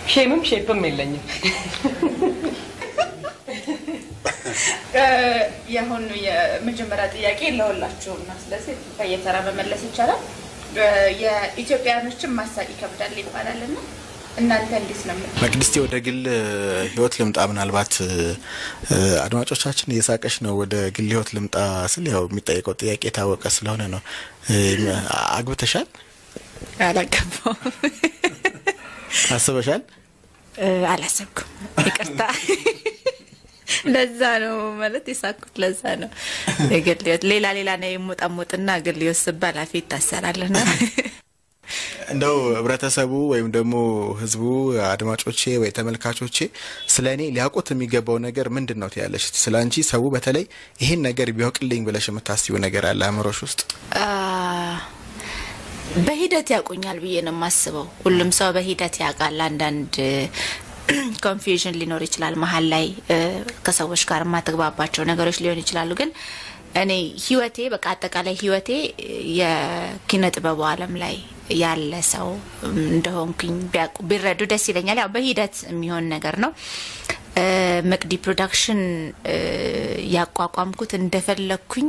Shame ም shape ም የለኝም። የአሁኑ የመጀመሪያ ጥያቄ ለሁላችሁም ነው። ስለዚህ በየተራ መመለስ ይቻላል። የኢትዮጵያኖችን ማሳቅ ይከብዳል ይባላል እና እናንተ እንዴት ነው? መቅድስቴ፣ ወደ ግል ህይወት ልምጣ። ምናልባት አድማጮቻችን እየሳቀች ነው። ወደ ግል ህይወት ልምጣ ስል ያው የሚጠየቀው ጥያቄ የታወቀ ስለሆነ ነው። አግብተሻል? አላገባሁም። አስበሻል? አላሰብኩም። ይቅርታ። ለዛ ነው ማለት የሳኩት፣ ለዛ ነው። የግል ህይወት ሌላ ሌላ ነው የሞጣሞጥና ግል ህይወት ስባል አፌ ይታሰራልና። እንደው ህብረተሰቡ ወይም ደግሞ ህዝቡ፣ አድማጮቼ ወይ ተመልካቾቼ ስለ እኔ ሊያውቁት የሚገባው ነገር ምንድን ነው ትያለሽ? ስለ አንቺ ሰው በተለይ ይሄን ነገር ቢያውቅልኝ ብለሽ የምታስቢው ነገር አለ አእምሮሽ ውስጥ? በሂደት ያውቁኛል ብዬ ነው የማስበው። ሁሉም ሰው በሂደት ያውቃል። አንዳንድ confusion ሊኖር ይችላል መሀል ላይ፣ ከሰዎች ጋር የማትግባባቸው ነገሮች ሊሆን ይችላሉ። ግን እኔ ህይወቴ፣ በቃ አጠቃላይ ህይወቴ የኪነ ጥበቡ ዓለም ላይ ያለ ሰው እንደሆንኩኝ ቢያውቁ ቢረዱ ደስ ይለኛል። ያው በሂደት የሚሆን ነገር ነው። መቅዲ ፕሮዳክሽን ያቋቋምኩት እንደፈለግኩኝ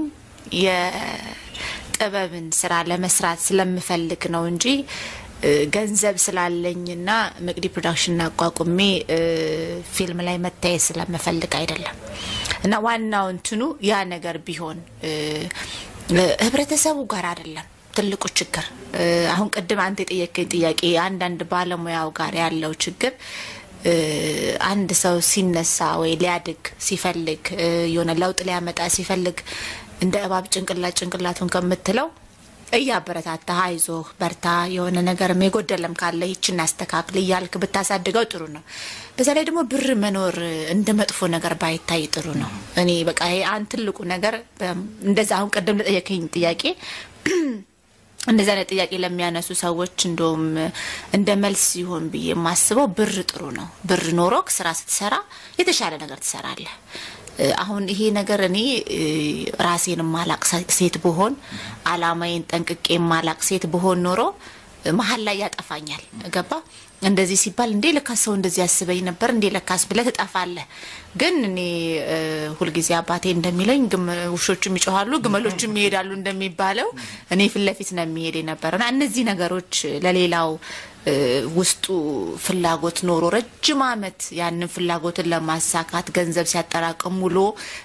የጥበብን ስራ ለመስራት ስለምፈልግ ነው እንጂ ገንዘብ ስላለኝና መቅዲ ፕሮዳክሽን አቋቁሜ ፊልም ላይ መታየት ስለምፈልግ አይደለም። እና ዋናው እንትኑ ያ ነገር ቢሆን ህብረተሰቡ ጋር አይደለም ትልቁ ችግር። አሁን ቅድም አንተ የጠየቀኝ ጥያቄ አንዳንድ ባለሙያው ጋር ያለው ችግር፣ አንድ ሰው ሲነሳ ወይ ሊያድግ ሲፈልግ፣ የሆነ ለውጥ ሊያመጣ ሲፈልግ እንደ እባብ ጭንቅላት ጭንቅላቱን ከምትለው እያበረታታ፣ አይዞህ በርታ፣ የሆነ ነገርም የጎደለም ካለ ይችን አስተካክል እያልክ ብታሳድገው ጥሩ ነው። በዛ ላይ ደግሞ ብር መኖር እንደ መጥፎ ነገር ባይታይ ጥሩ ነው። እኔ በቃ ይሄ አንድ ትልቁ ነገር እንደዛ አሁን ቅድም ለጠየከኝ ጥያቄ፣ እንደዚህ አይነት ጥያቄ ለሚያነሱ ሰዎች እንደውም እንደ መልስ ይሆን ብዬ የማስበው ብር ጥሩ ነው። ብር ኖሮክ ስራ ስትሰራ የተሻለ ነገር ትሰራለህ። አሁን ይሄ ነገር እኔ ራሴን ማላቅ ሴት ብሆን፣ አላማዬን ጠንቅቄ ማላቅ ሴት ብሆን ኖሮ መሀል ላይ ያጠፋኛል። ገባ? እንደዚህ ሲባል እንዴ ለካስ ሰው እንደዚህ ያስበኝ ነበር እንዴ ለካስ ብለህ ትጠፋለህ። ግን እኔ ሁልጊዜ አባቴ እንደሚለኝ ውሾቹም ይጮሃሉ ግመሎቹም ይሄዳሉ እንደሚባለው እኔ ፊት ለፊት ነው የሚሄድ የነበረው። እና እነዚህ ነገሮች ለሌላው ውስጡ ፍላጎት ኖሮ ረጅም ዓመት ያንን ፍላጎትን ለማሳካት ገንዘብ ሲያጠራቅም ውሎ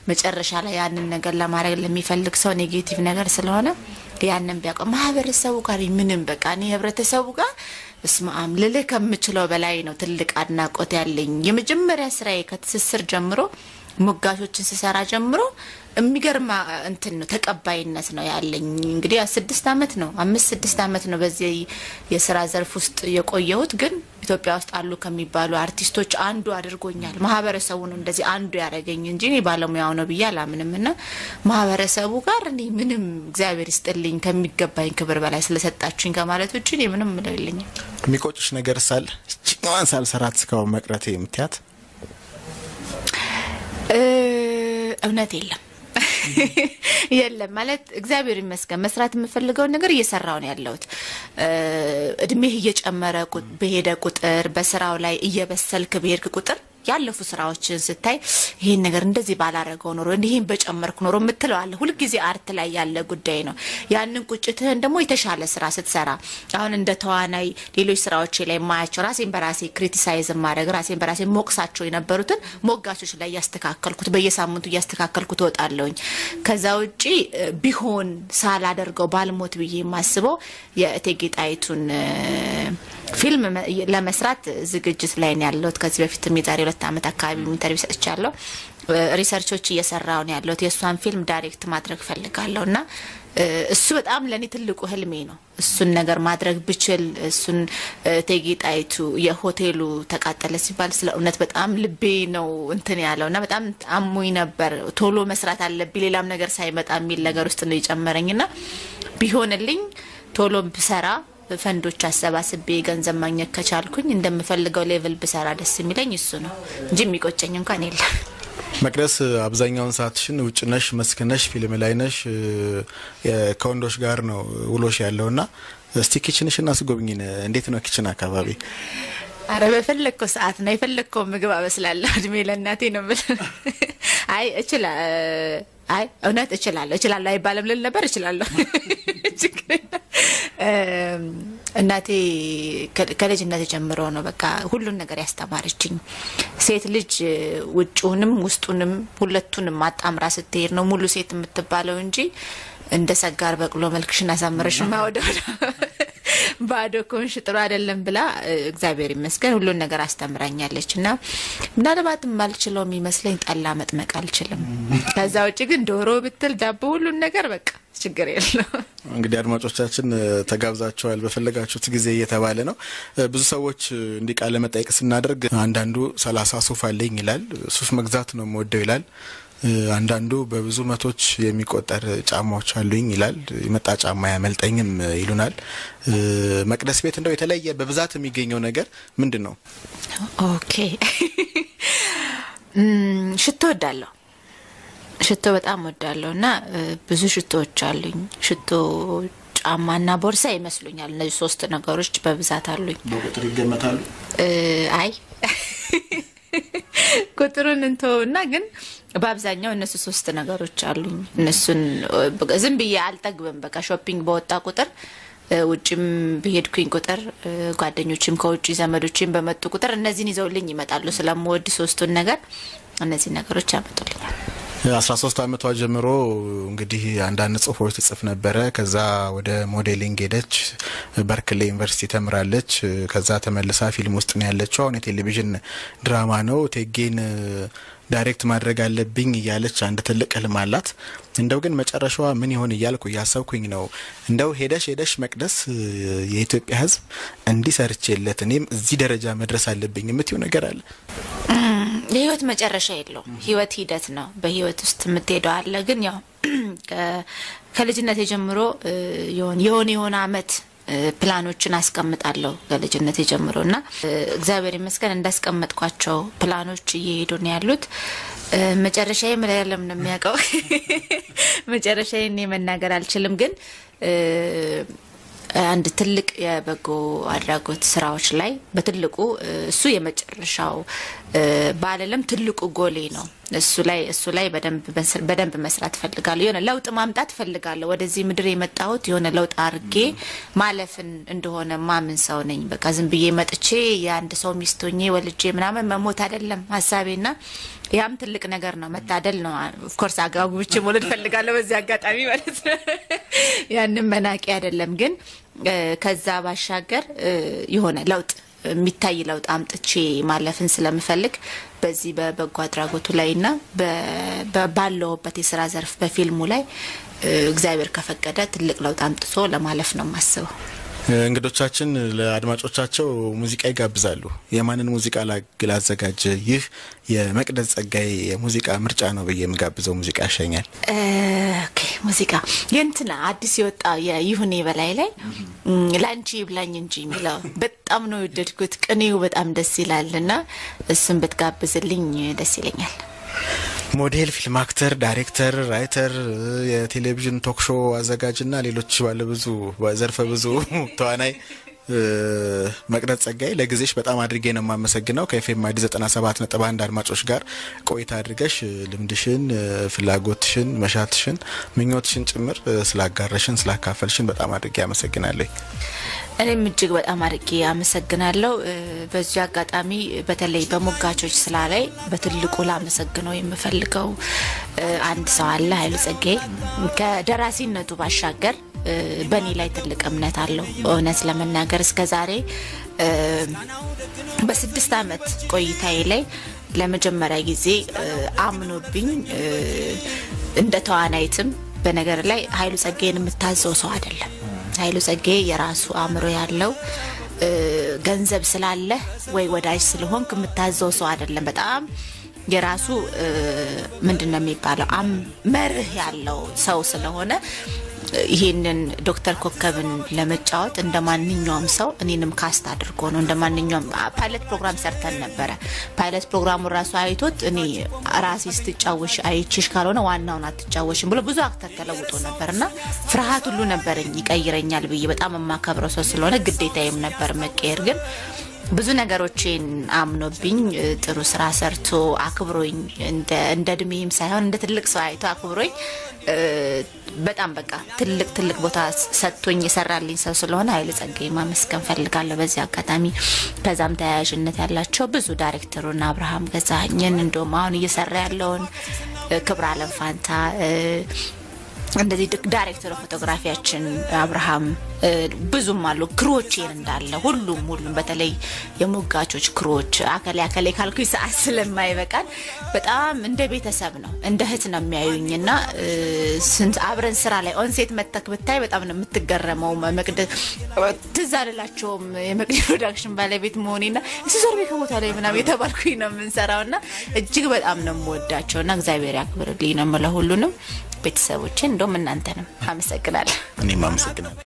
መጨረሻ ላይ ያንን ነገር ለማድረግ ለሚፈልግ ሰው negative ነገር ስለሆነ ያንን ቢያውቀው። ማህበረሰቡ ጋር ምንም፣ በቃ እኔ ህብረተሰቡ ጋር እስማአም ልልህ ከምችለው በላይ ነው ትልቅ አድናቆት ያለኝ። የመጀመሪያ ስራዬ ከትስስር ጀምሮ ሞጋቾችን ስሰራ ጀምሮ የሚገርም እንትን ነው፣ ተቀባይነት ነው ያለኝ። እንግዲህ 6 አመት ነው፣ 5 6 አመት ነው በዚህ የስራ ዘርፍ ውስጥ የቆየሁት። ግን ኢትዮጵያ ውስጥ አሉ ከሚባሉ አርቲስቶች አንዱ አድርጎኛል። ማህበረሰቡ ነው እንደዚህ አንዱ ያደረገኝ እንጂ እኔ ባለሙያው ነው ብዬ አላምንም። እና ማህበረሰቡ ጋር እኔ ምንም እግዚአብሔር ይስጥልኝ ከሚገባኝ ክብር በላይ ስለሰጣችሁኝ ከማለት ውጭ እኔ ምንም ምለው የለኝም። የሚቆጭሽ ነገር ሳል ይችኛዋን ሳልሰራት እስካሁን መቅረቴ የምትያት? እውነት የለም፣ የለም። ማለት እግዚአብሔር ይመስገን መስራት የምፈልገውን ነገር እየሰራው ነው ያለሁት። እድሜህ እየጨመረ በሄደ ቁጥር፣ በስራው ላይ እየበሰልክ በሄድክ ቁጥር ያለፉ ስራዎችን ስታይ ይሄን ነገር እንደዚህ ባላረገው ኖሮ፣ ይሄን በጨመርኩ ኖሮ የምትለው አለ። ሁልጊዜ art ላይ ያለ ጉዳይ ነው። ያንን ቁጭትህን ደግሞ የተሻለ ስራ ስትሰራ፣ አሁን እንደ ተዋናይ ሌሎች ስራዎች ላይ የማያቸው ራሴን በራሴ criticize ማድረግ፣ ራሴን በራሴ ሞቅሳቸው የነበሩትን ሞጋቾች ላይ እያስተካከልኩት፣ በየሳምንቱ እያስተካከልኩት እወጣለሁኝ። ከዛ ውጪ ቢሆን ሳላደርገው ባልሞት ብዬ የማስበው የእቴጌ ጣይቱን ፊልም ለመስራት ዝግጅት ላይ ነው ያለሁት። ከዚህ በፊትም የዛሬ 2 ዓመት አካባቢ interview ሰጥቻለሁ። Research ኦች እየሰራሁ ነው ያለሁት። የእሷን ፊልም direct ማድረግ ፈልጋለሁ እና እሱ በጣም ለእኔ ትልቁ ህልሜ ነው። እሱን ነገር ማድረግ ብችል፣ እሱን እቴጌ ጣይቱ የሆቴሉ ተቃጠለ ሲባል ስለ እውነት በጣም ልቤ ነው እንትን ያለው እና በጣም አሞኝ ነበር። ቶሎ መስራት አለብኝ ሌላም ነገር ሳይመጣ የሚል ነገር ውስጥ ነው የጨመረኝ። እና ቢሆንልኝ ቶሎ ብሰራ፣ ፈንዶች አሰባስቤ ገንዘብ ማግኘት ከቻልኩኝ እንደምፈልገው level ብሰራ ደስ የሚለኝ እሱ ነው እንጂ የሚቆጨኝ እንኳን የለም። መቅደስ፣ አብዛኛውን ሰዓትሽን ውጭ ነሽ፣ መስክ ነሽ፣ ፊልም ላይ ነሽ፣ ከወንዶች ጋር ነው ውሎሽ ያለውና እስቲ kitchen ሽን አስጎብኝን። እንዴት ነው kitchen አካባቢ? አረ በፈለግከው ሰዓት ነው የፈለግከው ምግብ አበስላለሁ። እድሜ ለእናቴ ነው የምልህ። አይ እችላ አይ እውነት እችላለሁ፣ እችላለሁ አይባልም ልል ነበር። እችላለሁ፣ ችግር የለም። እናቴ ከልጅነት ጀምሮ ነው በቃ ሁሉን ነገር ያስተማረችኝ። ሴት ልጅ ውጭውንም ውስጡንም ሁለቱንም አጣምራ ስትሄድ ነው ሙሉ ሴት የምትባለው እንጂ እንደ ሰጋር በቅሎ መልክሽን አሳምረሽማ ወደ ባዶ ከሆንሽ ጥሩ አይደለም ብላ እግዚአብሔር ይመስገን ሁሉን ነገር አስተምራኛለች። እና ምናልባት የማልችለው የሚመስለኝ ጠላ መጥመቅ አልችልም። ከዛ ውጭ ግን ዶሮ ብትል፣ ዳቦ፣ ሁሉን ነገር በቃ ችግር የለውም። እንግዲህ አድማጮቻችን ተጋብዛችኋል በፈለጋችሁት ጊዜ እየተባለ ነው። ብዙ ሰዎች እንዲህ ቃለ መጠይቅ ስናደርግ አንዳንዱ 30 ሱፍ አለኝ ይላል። ሱፍ መግዛት ነው የምወደው ይላል። አንዳንዱ በብዙ መቶች የሚቆጠር ጫማዎች አሉኝ ይላል። የመጣ ጫማ አያመልጠኝም ይሉናል። መቅደስ ቤት እንደው የተለየ በብዛት የሚገኘው ነገር ምንድን ነው? Okay፣ ሽቶ እወዳለሁ። ሽቶ በጣም እወዳለሁ እና ብዙ ሽቶዎች አሉኝ። ሽቶ፣ ጫማና ቦርሳ ይመስሉኛል። እነዚህ ሶስት ነገሮች በብዛት አሉኝ። በቁጥር ይገመታሉ? አይ ቁጥሩን እንተውና ግን በአብዛኛው እነሱ ሶስት ነገሮች አሉኝ። እነሱን በቃ ዝም ብዬ አልጠግብም። በቃ shopping በወጣ ቁጥር፣ ውጭም በሄድኩኝ ቁጥር፣ ጓደኞችም ከውጭ ዘመዶችም በመጡ ቁጥር እነዚህን ይዘውልኝ ይመጣሉ። ስለምወድ ሶስቱን ነገር እነዚህን ነገሮች ያመጡልኛል። 13 ዓመቷ ጀምሮ እንግዲህ አንዳንድ ጽሁፎች ትጽፍ ነበረ። ከዛ ወደ modeling ሄደች። በርክሌ ዩኒቨርሲቲ ተምራለች። ከዛ ተመልሳ ፊልም ውስጥ ነው ያለችው። አሁን የቴሌቪዥን ድራማ ነው። ቴጌን direct ማድረግ አለብኝ እያለች አንድ ትልቅ ህልም አላት። እንደው ግን መጨረሻዋ ምን ይሆን እያልኩ እያሰብኩኝ ነው። እንደው ሄደሽ ሄደሽ መቅደስ የኢትዮጵያ ሕዝብ እንዲህ ሰርቼለት እኔም እዚህ ደረጃ መድረስ አለብኝ የምትይው ነገር አለ? የህይወት መጨረሻ የለውም። ህይወት ሂደት ነው። በህይወት ውስጥ የምትሄደው አለ። ግን ያው ከልጅነት ጀምሮ የሆነ የሆነ አመት ፕላኖችን አስቀምጣለሁ ከልጅነት ጀምሮ እና እግዚአብሔር ይመስገን እንዳስቀመጥኳቸው ፕላኖች እየሄዱ ነው ያሉት። መጨረሻዬ መድኃኒዓለም ነው የሚያውቀው። መጨረሻዬ እኔ መናገር አልችልም፣ ግን አንድ ትልቅ የበጎ አድራጎት ስራዎች ላይ በትልቁ እሱ የመጨረሻው ባልልም ትልቁ ጎሌ ነው። እሱ ላይ በደንብ መስራት እፈልጋለሁ። የሆነ ለውጥ ማምጣት እፈልጋለሁ። ወደዚህ ምድር የመጣሁት የሆነ ለውጥ አድርጌ ማለፍን እንደሆነ ማምን ሰው ነኝ። በቃ ዝም ብዬ መጥቼ የአንድ ሰው ሚስት ሆኜ ወልጄ ምናምን መሞት አይደለም ሀሳቤና ያም ትልቅ ነገር ነው፣ መታደል ነው። Of course አግብቼ መውለድ እፈልጋለሁ በዚህ አጋጣሚ ማለት ነው። ያንም መናቂ አይደለም፣ ግን ከዛ ባሻገር የሆነ ለውጥ፣ የሚታይ ለውጥ አምጥቼ ማለፍን ስለምፈልግ በዚህ በበጎ አድራጎቱ ላይ እና ባለሁበት የስራ ዘርፍ በፊልሙ ላይ እግዚአብሔር ከፈቀደ ትልቅ ለውጥ አምጥቶ ለማለፍ ነው የማስበው። እንግዶቻችን ለአድማጮቻቸው ሙዚቃ ይጋብዛሉ። የማንን ሙዚቃ ላዘጋጅ? ይህ የመቅደስ ጸጋዬ የሙዚቃ ምርጫ ነው ብዬ የምጋብዘው ሙዚቃ ያሸኛል። Okay፣ ሙዚቃ የእንትና አዲስ የወጣ የይሁኔ በላይ ላይ "ላንቺ ይብላኝ እንጂ" የሚለው በጣም ነው የወደድኩት። ቅኔው በጣም ደስ ይላል እና እሱን ብትጋብዝልኝ ደስ ይለኛል። ሞዴል፣ ፊልም actor፣ ዳይሬክተር፣ writer፣ የቴሌቪዥን talk show አዘጋጅና ሌሎች ባለብዙ ዘርፈ ብዙ ተዋናይ መቅደስ ጸጋዬ፣ ለጊዜሽ በጣም አድርጌ ነው የማመሰግነው። ከኤፍኤም አዲስ 97.1 አድማጮች ጋር ቆይታ አድርገሽ ልምድሽን፣ ፍላጎትሽን፣ መሻትሽን፣ ምኞትሽን ጭምር ስላጋረሽን፣ ስላካፈልሽን በጣም አድርጌ አመሰግናለሁ። እኔም እጅግ በጣም አድርጌ አመሰግናለሁ። በዚሁ አጋጣሚ በተለይ በሞጋቾች ስራ ላይ በትልቁ ላመሰግነው የምፈልገው አንድ ሰው አለ፣ ኃይሉ ጸጋዬ። ከደራሲነቱ ባሻገር በእኔ ላይ ትልቅ እምነት አለው። እውነት ለመናገር እስከ ዛሬ በ6 ዓመት ቆይታዬ ላይ ለመጀመሪያ ጊዜ አምኖብኝ እንደ ተዋናይትም፣ በነገር ላይ ኃይሉ ጸጋዬን የምታዘው ሰው አይደለም። ኃይሉ ጸጋዬ የራሱ አእምሮ ያለው፣ ገንዘብ ስላለ ወይ ወዳጅ ስለሆንክ የምታዘው ሰው አይደለም። በጣም የራሱ ምንድን ነው የሚባለው መርህ ያለው ሰው ስለሆነ ይሄንን ዶክተር ኮከብን ለመጫወት እንደ ማንኛውም ሰው እኔንም cast አድርጎ ነው። እንደ ማንኛውም ፓይለት ፕሮግራም ሰርተን ነበረ። ፓይለት ፕሮግራሙ ራሱ አይቶት እኔ ራሴ ስትጫወሽ አይቼሽ ካልሆነ ዋናውን አትጫወሽም ብሎ ብዙ actor ተለውጦ ነበርና ፍርሃት ሁሉ ነበረኝ ይቀይረኛል ብዬ። በጣም የማከብረው ሰው ስለሆነ ግዴታዬም ነበር መቀየር። ግን ብዙ ነገሮችን አምኖብኝ፣ ጥሩ ስራ ሰርቶ አክብሮኝ፣ እንደ እድሜም ሳይሆን እንደ ትልቅ ሰው አይቶ አክብሮኝ፣ በጣም በቃ ትልቅ ትልቅ ቦታ ሰጥቶኝ የሰራልኝ ሰው ስለሆነ ኃይለ ጸጋዬ ማመስገን ፈልጋለሁ በዚህ አጋጣሚ። ከዛም ተያያዥነት ያላቸው ብዙ ዳይሬክተሩን አብርሃም ገዛኸኝን፣ እንደውም አሁን እየሰራ ያለውን ክብረ አለም ፋንታ፣ እንደዚህ ዳይሬክተር photography ያችን አብርሃም፣ ብዙም አሉ። Crew ዎቼን እንዳለ ሁሉም ሁሉም፣ በተለይ የሞጋቾች crew ዎች፣ አከሌ አከሌ ካልኩኝ ሰዓት ስለማይበቃን፣ በጣም እንደ ቤተሰብ ነው፣ እንደ እህት ነው የሚያዩኝ እና ስንት አብረን ስራ ላይ on set መተክ ብታይ በጣም ነው የምትገረመው። መቅደ ትዝ አልላቸውም የመቅዲ ፕሮዳክሽን ባለቤት መሆኔና እሱ ዞር በይ ከቦታ ላይ ምናምን የተባልኩኝ ነው የምንሰራው እና እጅግ በጣም ነው የምወዳቸው እና እግዚአብሔር ያክብርልኝ ነው የምለው ሁሉንም ቤተሰቦችን፣ እንደውም እናንተንም አመሰግናለሁ። እኔም አመሰግናለሁ።